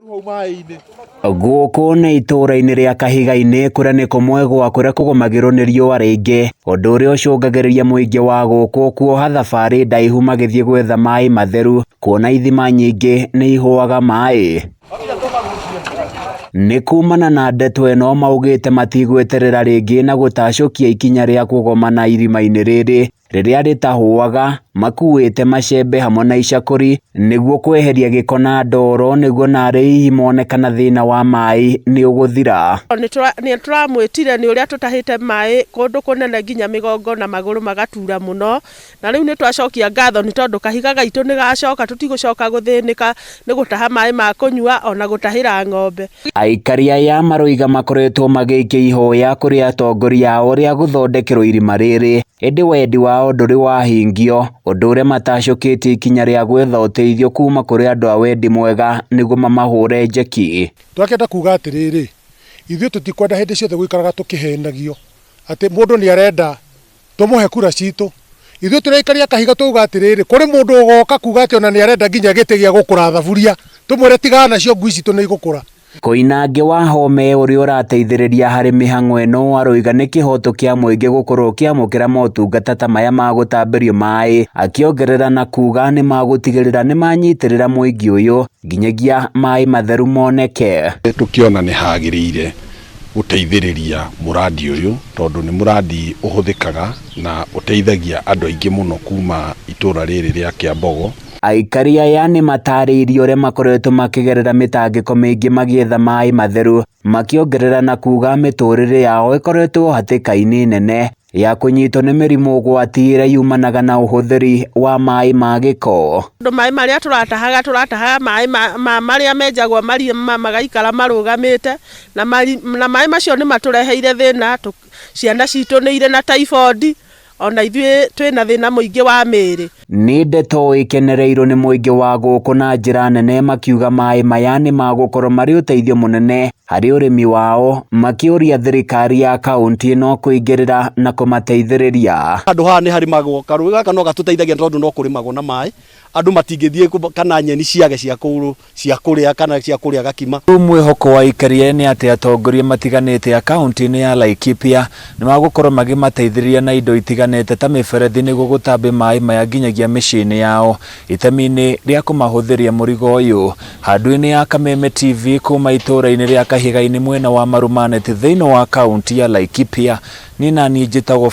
Gũkũ nĩ itũũra-inĩ rĩa Kahiga-inĩ kũrĩa nĩ kũmwe gwa kũrĩa kũgũmagĩrwo nĩ riũa rĩingĩ, ũndũ ũrĩa ũcũngagĩrĩria mũingĩ wa gũkũ kuoha thabarĩ ndaihu magĩthiĩ gwetha maĩ matheru, kuona ithima nyingĩ nĩ ihũaga maĩ. Nĩ kumana na ndeto ĩno maugĩte matigweterera rĩngĩ na gũtacũkia ikinya rĩa kũgomana irima-inĩ rĩrĩ rĩrĩa rĩtahũaga makuĩte macembe hamwe na icakũri nĩguo kweheria gĩko na ndoro nĩguo narĩ hihi mone kana thĩna wa maĩ nĩ ũgũthira. Nĩ tũramwĩtire nĩ ũrĩa tũtahĩte maĩ kũndũ kũnene nginya mĩgongo na magũrũ magatura mũno, na rĩu nĩ twacokia ngatho nĩ tondũ kahiga gaitũ nĩ gacoka, tũtigũcoka gũthĩnĩka nĩ gũtaha maĩ ma kũnyua ona gũtahĩra ng'ombe. Aikari aya maroiga makoretwo magĩikia ihoya kũrĩ atongoria ao rĩa gũthondekerwo irima rĩrĩ, ĩndĩ wendi wao ndũrĩ wahingio, ũndũ ũrĩa matacũkĩtie ikinya rĩa gwetha ũteithio kuma kũrĩ andũ a wendi mwega nĩguo mamahũre njeki. Twakĩenda kuga atĩrĩrĩ, ithuĩ tũtikwenda hĩndĩ ciothe gũikaraga tũkĩhenagio atĩ mũndũ nĩ arenda tũmũhe kura citũ. Ithuĩ tũrĩ aikari a Kahiga twauga atĩrĩrĩ, kũrĩ mũndũ ũgoka kuga atĩ ona nĩ arenda nginya gĩtĩ gĩa gũkũra thaburia, tũmwĩre tigana nacio ngui citũ nĩ igũkũra. Koinange Wahome ũrĩa ũrateithĩrĩria harĩ mĩhang'o ĩno aroiga nĩ kĩhoto kĩa mũingĩ gũkorwo ũkĩamũkĩra motungata ta maya ma gũtambĩrio maĩ, akĩongerera na kuga nĩ magũtigĩrĩra nĩ manyitĩrĩra mũingĩ ũyũ nginyagia maĩ matheru moneke. Tũkĩona nĩ hagĩrĩire gũteithĩrĩria mũrandi ũyũ tondũ nĩ mũrandi ũhũthĩkaga na ũteithagia andũ aingĩ mũno kuma itũra rĩrĩ rĩa Kĩambogo. Aikari aya nĩ matarĩirie ũrĩa makoretwo makĩgerera mĩtangĩko mĩingĩ magĩetha maĩ matheru, makĩongerera na kuga mĩtũrĩre yao ĩkoretwo hatĩka-inĩ nene ya kũnyitwo nĩ mĩrimũ ũgwati ĩrĩa yumanaga na ũhũthĩri wa maĩ ma gĩko. Tondũ maĩ marĩa tũratahaga tũratahaga maĩ marĩa menjagwo marima magaikara marũgamĩte, na maĩ macio nĩ matũreheire thĩna, ciana citũ nĩ irĩ na typhoid, ona ithuĩ twĩna thĩna mũingĩ wa mĩĩrĩ. Nĩ ndeto ĩkenereirwo nĩ mũingĩ wa gũkũ na njĩra nene makiuga maĩ maya nĩ magũkorwo marĩ ũteithio mũnene harĩ ũrĩmi wao, makĩũria thirikari ya kaunti ĩno kũingĩrĩra na kũmateithĩrĩria. Handũ haha nĩ harĩmagwo, karũĩ gaka no gatũteithagia tondũ no kũrĩmagwo na maĩ, andũ matingĩthiĩ kana nyeni ciage cia kũrĩa kana cia kũrĩa gakima. Rĩu mwĩhoko wa aikari aya nĩ atĩ atongoria matiganĩte a kaunti-inĩ ya Laikipia nĩ magũkorwo magĩmateithĩrĩria na indo itiganĩte ta mĩberethi nĩguo gũtambia maĩ maya nginyagia mĩciĩ-inĩ yao itemi-inĩ rĩa kũmahũthĩria mũrigo ũyũ. Handũ-inĩ ya Kameme TV kuma itũũra-inĩ rĩa Kahiga-inĩ mwena wa Marumanet thĩinĩ wa kaunti ya Laikipia, niĩ naniĩ njĩtagwo.